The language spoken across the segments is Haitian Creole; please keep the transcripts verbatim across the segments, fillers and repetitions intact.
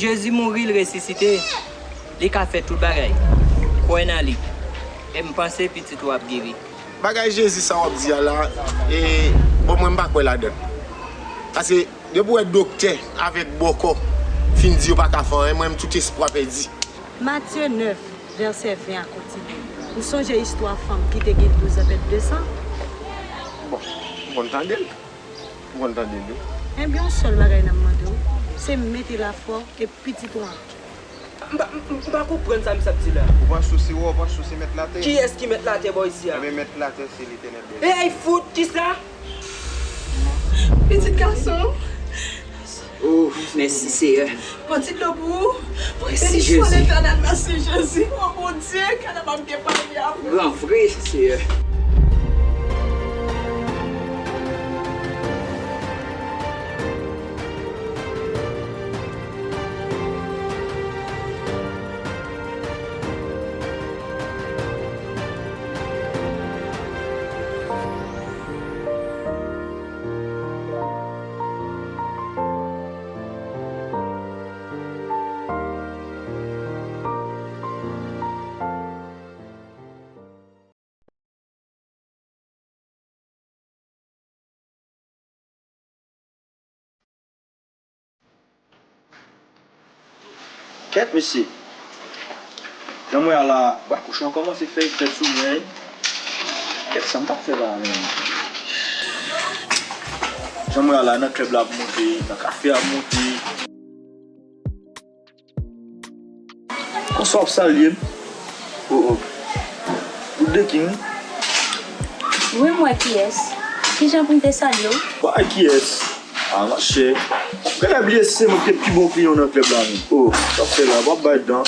Jezi mouri, l resisite. Li ka fè tout bagay. Kwè nan li. E m panse pitit ou ap geri. Bagay Jezi sa w ap di a la, e, bon, mwen m pa kwè ladan l. Paske depi w wè doktè avèk bòkò fin di yo pa ka fè anyen, mwen m tout espwa pèdi. Matye nèf, vèsè ven a kontinye. Ou sonje istwa fanm ki te gen douz an pèt de san? Bon, m konn tande l. M konn tande l, wi. Ebyen, yon sèl bagay n ap mande w, se mete lafwa w e pitit ou an. M pa, m, m pa konprann sa misye ap di la. Ou panse w se wa, ou panse w se mèt latè? Kiyès ki mèt latè bò isi a? Ebyen, mèt latè se Letènèl Bondye. Ey, fout, kisa? Pitit gason m. Oh, mèsi, Seyè. Mwen ti dlo pou ou. Mèsi, Jezi. Benediksyon Letènèl, mèsi, Jezi. O Bondye, kè n ap gen pami a. Gran vre, Seyè. Kèt, mesye. Jan m wè a la, bwa kouchon an kòmanse fè efè sou mwen. Kèt, sa m t ap fè la menm? Jan m wè a la, nan klèb la ap monte, nan kafe a ap monte. Konsa w ap salye m? Oh, oh. Ou de king? Wi, m wè kiyès. Kijan pou m te salye w? Bay kiyès? Ah, monchè. Ou genlè bliye se mwen ki te pi bon kliyan w nan klèb la, menm. Oh, sa w ap fè la, w ap bay dan.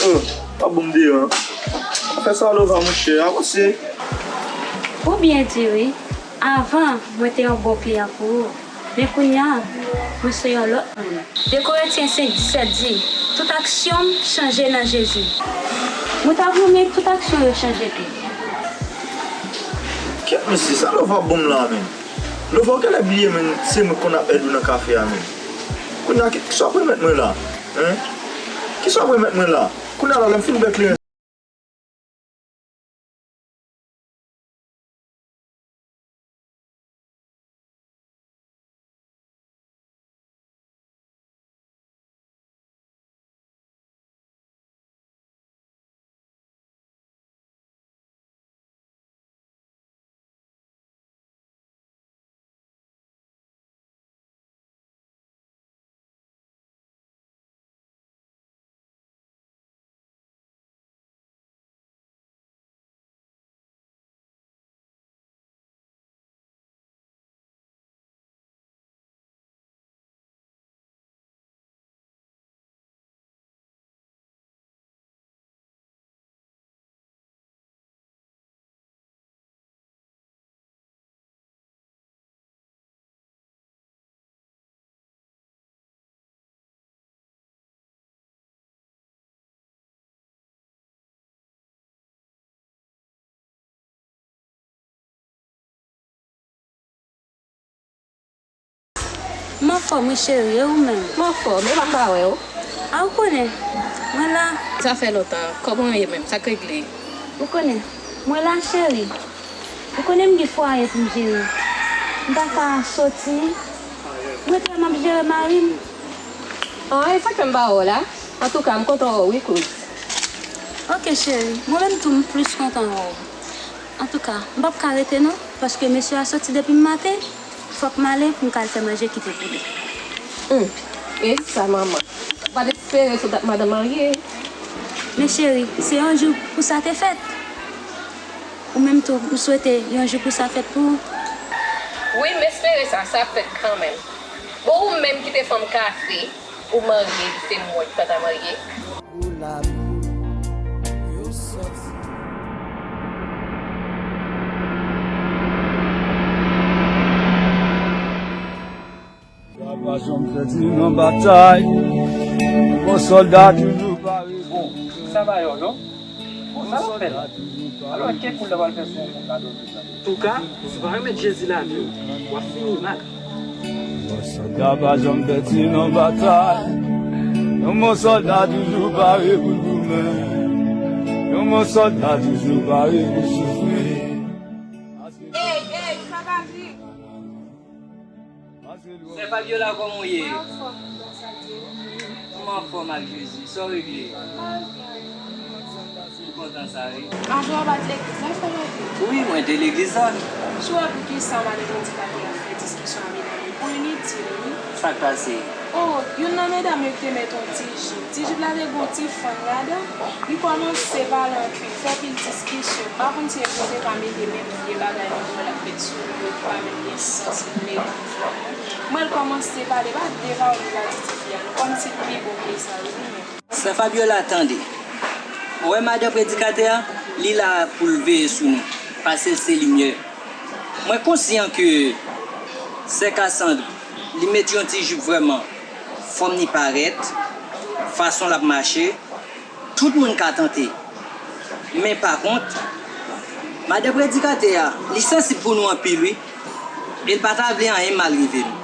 Oh, pa bon m deran. Pa fè sa, Lova, monchè. Avanse. Ou byen di, wi. Avan, mwen te yon bon kliyan pou ou. Men kounye a, mwen se yon lòt moun. De Korentyen senk disèt di, tout aksyon m chanje nan Jezi. Mwen ta renmen tout aksyon yo chanje tou. Kèt mesye, sa Lova ap ban m la menm? Lova, ou genlè bliye menm, se mwen k konn ap èd ou nan kafe a menm. Kounye a, ki, kisa w ap remèt mwen la? Hein? Kisa w ap remèt mwen la? Kounye a la, lè m fin bèk li. M anfòm wi cheri, e ou menm? M anfòm, e pa m pa wè w. A ou konnen, mwen la. Sa fè lontan, kòman w ye menm? Sa k regle? Ou konnen, mwen la cheri. Ou konnen m gen fwaye pou m jere. M pa ka soti. Mwen tèlman ap jere mari m. An, e sa k fè m pa wè w la? Antouka, m kontan wè w wi, kouz. Oke, cheri. Mwen menm tou, m plis kontan wè w. Antouka, m p ap ka rete non, paske mesye a soti depi m maten. Fòk m ale pou m ka al fè manje kite pou li. Hum, e sa, manman? Ou pa t espere sou dat madan marye? Men cheri, se yon jou pou sa te fèt. Ou menm tou, m swete yon jou pou sa fèt pou ou. Wi, m espere sa, sa ap fèt kanmenm. Bon, ou menm ki te fanm kafe, ou marye, li se mwen ki pa ta marye. Sòlda pa janm pèdi nan batay. Bon sòlda toujou pare. Bon, sa va yo, non? Bon, sa l ap fè la? Alò, kèk koul la pral fè sou yon moun la, donk. Antouka, si w pa remèt Jezi lavi w, w ap fini mal. Bon sòlda pa janm pèdi nan batay. Yon bon sòlda toujou pare pou l goumen. Yon bon sòlda toujou pare pou soufri. Sè Fabiola, kòman w ye? Mwen anfòm, gras a Dye. Ou menm? Mwen anfòm ak Jezi. Sa w regle? M pa regle anyen, non. M kontan sa, wi. Avan w pa t legliz la, frè Madi? Wi, mwen te legliz la. Chwa, poukisa madanm predikatè a fè diskisyon ak medam yo? Pou initil, wi. Sa k pase? O, youn nan medam yo ki te mete yon ti jip. Ti jip la te gen yon ti fann ladan. Li kòmanse pale anpil, fè pil diskisyon. M pa konn si e pou te ka mete menm vye bagay nan dwèt l ap fèt sou li yo ki pa menm gen sans pou legliz la, non. M wè l kòmanse pale, pa de pawòl li pa di tifi a, non. Kòmsi l pi bon ke sa, wi, li menm. Sè Fabiola, tande. Ou wè madan predikatè a, li la pou l veye sou nou, paske l se limyè. Mwen konsyan ke sè Cassandre, li met yon ti jip vrèman, fòm li parèt, fason l ap mache, tout moun ka tante. Men pa kont, madan predikatè a, li sansib pou nou anpil, wi. E l pa ta vle anyen mal rive nou.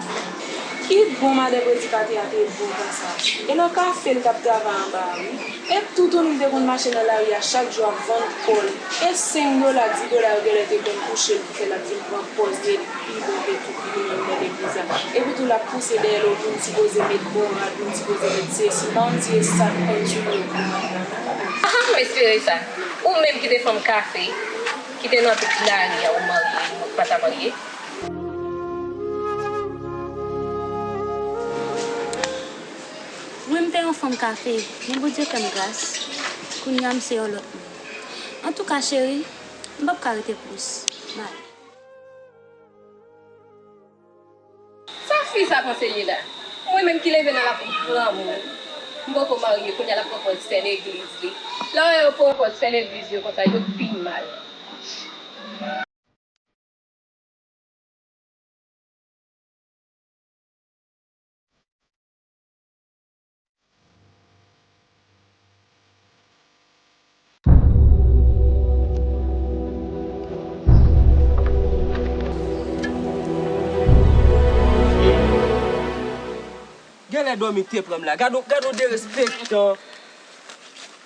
Ki bon madan predikatè a te bon konsa. E nan kafe l t ap travay anba a, wi. E toutouni l te konn mache nan lari a chak jou ap vann kò l. E senk dola, dis dola yo genlè te konn kouche l pou fè l ap vin pran pòz li pi bon ke tout li menm nan legliz la. Epi tou l ap pouse dèyè l, o, pou n sipoze met bon rad, pou n sipoze met sesi. Pa on ti esad konn sou li yo pou mwen. Ah, m espere sa. Ou menm ki te fanm kafe, ki te nan tout lari a, ou marye, ou pa ta marye? Wi, m te yon fanm kafe, men Bondye fè m gras. Kounye a, m se yon lòt moun. Antouka, cheri, m p ap ka rete plis. Bay. Sa fi sa panse l ye la? Mwen menm ki leve nan lakou granmoun, m poko marye, kounye a l ap pran pòz sè legliz li. Lè w wè yo pran pòz sè legliz yo konsa, yo pi mal. Genlè dòmi te pran m la. Gade, gade derespektan.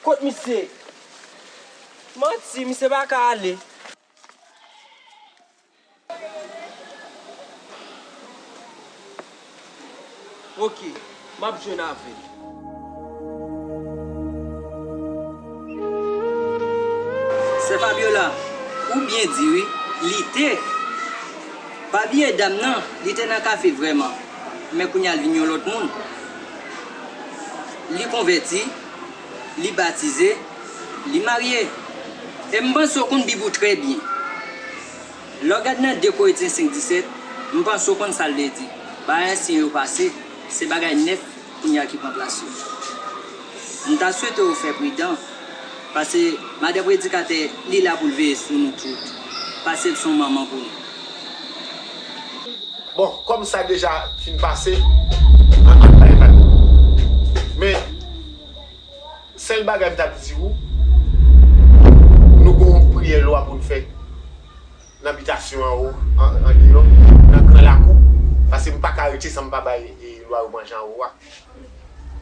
Kot misye? Manti, misye pa ka ale. Ok, m ap jwenn avè l. Sè Fabiola, ou byen di wi, li te. Pa bliye dam nan, li te nan kafe vrèman. Men kounye a l vin yon lòt moun. Li konvèti, li batize, li marye. E m panse w konn Bib ou trè byen. Lè w gade nan de Korentyen senk disèt, m panse w konn sa l vle di. Bagay ansyen yo pase, se bagay nèf kounye a ki pran plas yo. M ta swete w fè pridan, paske madan predikatè, li la pou l veye sou nou tout, paske l se yon manman pou nou. Bon, kòm sa deja fin pase, an, an, an, an. Men, sèl bagay m t ap di w, nou gon yon priyè lwa pou n fè nan bitasyon anwo, an, andeyò, nan gran lakou, paske m pa ka rete san m pa bay, e, lwa yo manje anwo a.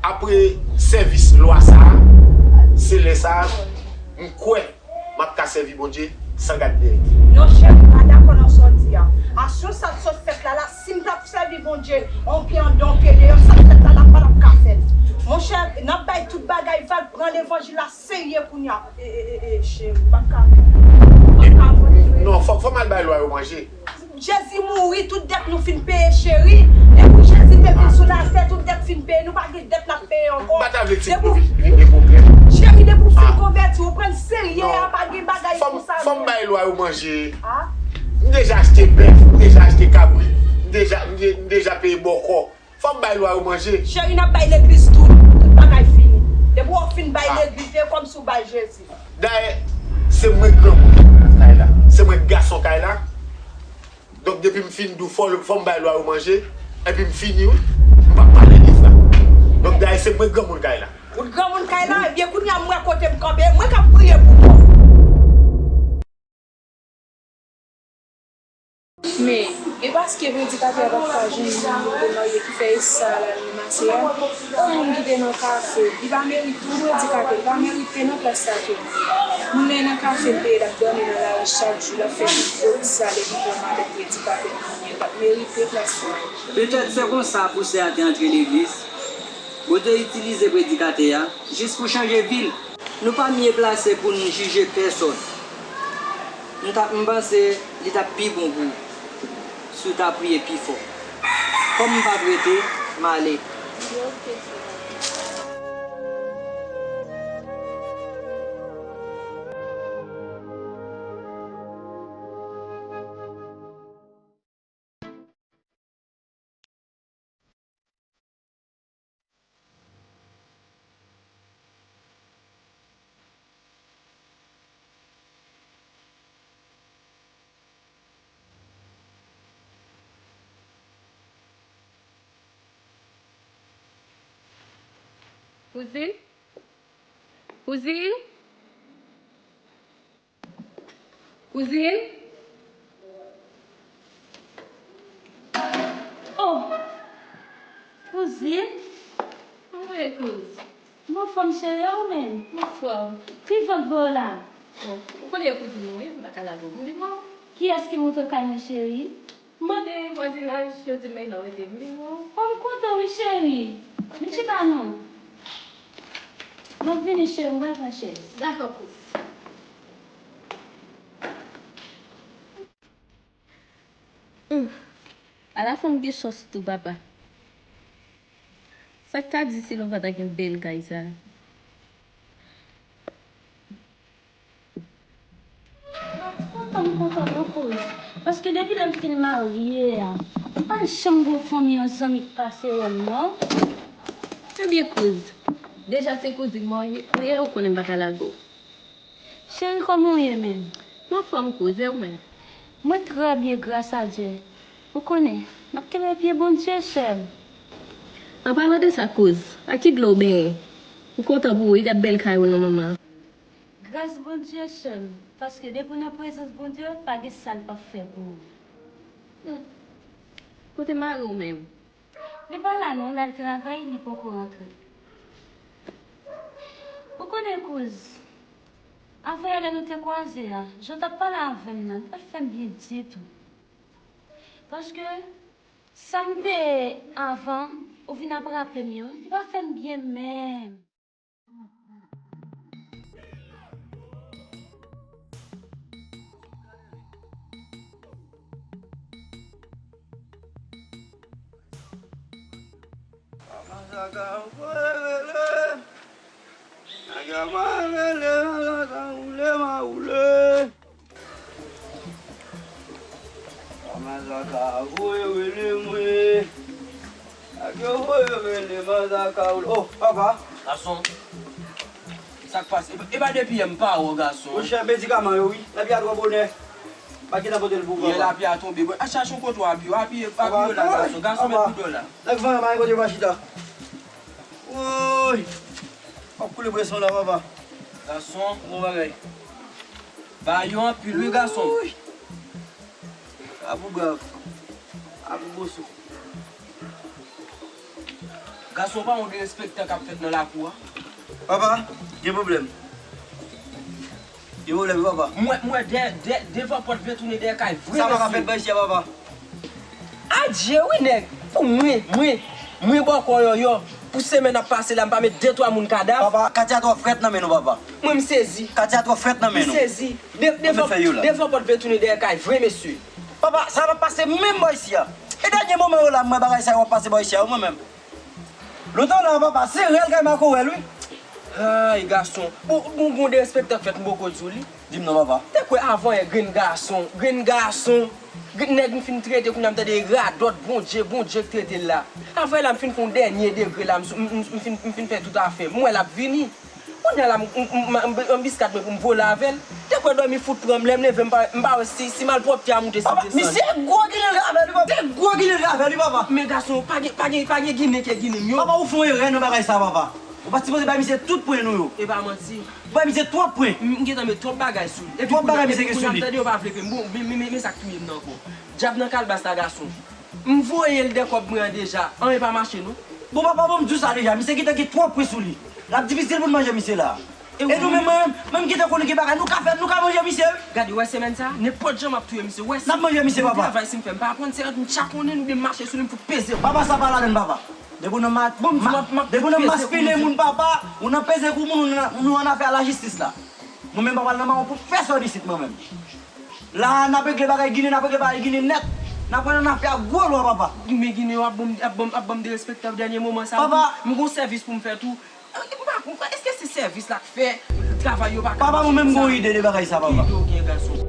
Apre sèvis lwa sa a, se lè sa a, m kwè m ap ka sèvi Bondye san gad dèyè. Non, cheri, m pa dakò nan sa w di a. Aswè sa k sot fèt la, la, si m t ap sèvi Bondye, on pye anndan, on pye deyò, sa k fèt la, la, m pa t ap ka fè l. Monchè, n ap bay tout bagay vag, pran levanjil la serye kounye a. E, e, e, e, cheri, m pa ka, m pa ka pran. Non, fò, fò m al bay lwa yo manje. Jezi mouri, tout dèt nou fin peye, cheri. Depi Jezi te vin sou latè, tout dèt fin peye. Nou pa gen dèt n ap peye ankò. M pa ta vle ti nou vin gen pwoblèm. Cheri, depi w fin konvèti, w pran l serye a, pa gen bagay konsa non. Fò m bay lwa yo manje. M deja achte bèf, m deja achte kabrit, m deja, m de-, m deja peye bòkò. Fò m bay lwa yo manje. Cheri, n ap bay legliz tout, tout bagay fini. Depi w fin bay legliz, e kòmsi w bay Jezi. Dayè, se mwen granmoun kay la. Se mwen gason kay la. Donk, depi m fin di w fò, fò m bay lwa yo manje, epi m fini, wi, m p ap pale de sa. Donk, dayè, se mwen granmoun kay la. Ou t granmoun kay la, ebyen, kounye a, m wè kote m kanpe, mwen k ap priye pou ou. Men, e paske predikatè a pa t ka jwenn moun pou l te marye ki fè e sa l al ranmase a? Yon moun ki te nan kafe, li pa merite yon predikatè, li pa merite nan plas sa ke l ye. Moun nan nan kafe, l peye, l ap dòmi nan lari chak jou, l ap fè ti vòt sal epi pran madanm predikatè nan men l, l pa t merite plas sa. Petèt se konsa pousè a te antre legliz. Bondye itilize predikatè a jis pou chanje vi l. Nou pa mye plase pou n jije pèsòn. M t ap, m panse li t ap pi bon pou ou si w ta priye pi fò. Kòm m p ap rete, m ale. Kouzin? Kouzin? Kouzin? Oh! Kouzin? Mwen kouz. M anfòm cheri, e ou menm? M anfòm. Ki vag ba w la? Oh, ou konnen kouzin mwen, m pa ka lage w. M vin wè w. Kiyès ki monte w kay mwen cheri? M mande vwazinaj, yo di m e la w rete, m vin wè w. Oh, m kontan wi cheri. Vin chita non. M ap vini cheri, m pral pran chèz. Dakò kouz. Ala fanm gen chans tou papa. Sa k ta di si Lova ta gen bèl kay sa? M kontan, m kontan non kouz. Paske depi lè m fin marye a, m pa janm gen yon fanmi, yon zanmi k pase wè m non. Ebyen kouz, deja se kouzin mwen ye, ou konnen m pa ka lage w. Cheri, kòman w ye menm? M anfòm kouz, e ou menm? Mwen trè byen gras a Dye. Ou konnen, m ap kenbe pye Bondye sèm. An palan de sa kouz, ak ki dlo w benyen? M kontan pou ou wi, gad bèl kay ou nan moman an. Gras Bondye sèm, paske depi w nan prezans Bondye, pa gen sa l p ap fè pou ou. Kote mari w menm? Li pa la non, l al travay, li poko rantre. Ou konnen kouz, avanyè lè nou te kwaze a, jan w t ap pale avè m nan, li pa t fè m byen ditou. Paske sa m peye avan, ou vin ap raple m yo, li pa fè m byen menm. Kòman sa ka voye rele mwen? Ak yo voye rele mwen sa ka rele. Oh, papa. Gason, sa k pase? E pa depi yè m pa wè w, gason. Monchè, medikaman yo, wi. Lapli a twò bonè. Pa gentan pote l pou ou, papa. Yè lapli a tonbe. Bon, a chache yon kote w apiye w. Apiye, apiye w la, gason. Gason, met bouda w la. Nèg vanyan pa gen kote pa chita. Woy! W ap koule presyon la, papa. Gason. Bon bagay. Ba yo anpil wi, gason. Woy! Apou brav. Apou boso. Gason, pa yon derespektan k ap fèt nan lakou a. Papa, gen pwoblèm. Gen pwoblèm wi, papa. Mwen, mwen, dèyè, dèyè, devan pòt vle tounen dèyè kay vre, mesye. Sa pa ka fèt bò isi a, papa. Adje wi nèg. Pou mwen, mwen, mwen bòkò yòyò. Pou semèn ap pase la, m pa met de twa moun kadav. Papa, katye a twò frèt nan men nou, papa. Mwen, m sezi. Katye a twò frèt nan men nou. M sezi. De-, devan, devan pòt vle tounen dèyè kay vre, mesye. Papa, sa p ap pase menm bò isi a. E dènye moman yo la, m wè bagay sa yo ap pase bò isi a, wi, mwen menm. Lontan w la, papa, se rèl kay makorèl, wi. Ay, gason. Bon, bon, bon derespektan k fèt, m poko di w li. Di m non, papa. Te kwè avanyè grenn gason, grenn gason, grenn nèg m fin trete, kounye a m tande radòt, Bondye, Bondye k trete l la. Avanyè la, m fin fè yon dènye degre la, m, m, m, m fin, m fin fè tout afè m. M wè l ap vini. Kounye a la, m, m, m, m, m, m biskat mwen pou m vole avè l. Te kwè dòmi fout pran m, lè m leve, m pa, m pa wè si, si malpwòpte a moute, si desann. Misye gwo ginen l ka fè li, papa. Te gwo ginen l ka fè li, papa. Men gason, pa gen, pa gen, pa gen ginen ke ginen m yo. Papa, ou fè yon erè nan bagay sa, papa. Ou pa t sipoze bay misye tout pwen nou yo. E pa manti. Ou bay misye twòp pwen. M gentan met twòp bagay sou li. Twòp bagay misye gen sou li. Tande yo pa vle pè m. Bon, men men men sa k touye m nan ankò. Dyab nan kalbas la gason. M voye l de kòb mwen an deja. Anyen pa mache non. Bon papa, bon m di w sa deja, misye gentan gen twòp pwen sou li. L ap difisil pou n manje misye la. E nou menm, mwen menm, menm gentan konnen gen bagay nou ka fè, nou ka manje misye wi. Gade, wè semèn sa, nenpòt jan m ap touye misye. Wè si N ap manje misye, papa. Travay si m fè, m pa aprann se ant m tchaponnen l oubyen m mache sou li, m fout peze l. Papa, sa pa ladan, papa. Depi w nan ma... Bon, m di, m ap- m ap depi w nan peze maspinen kou moun, papa, ou nan peze kou moun, ou nan- nou an afè a lajistis la. Mwen menm, papa, nan mawon pou pèsòn isit, mwen menm. La, n ap regle bagay Ginen, n ap regle bagay Ginen nèt. N ap pran nan afè a gwo lwa, papa. Men Ginen yo ap ban m- ap ban m- ap ban m derespektan dènye moman sa. Papa. M gon sèvis pou m fè tou. M pa konprann, èske se sèvis la k fè travay yo pa ka Papa, mache mwen menm konsa? Gon ide de bagay sa, papa. Ki ide w gen, gason?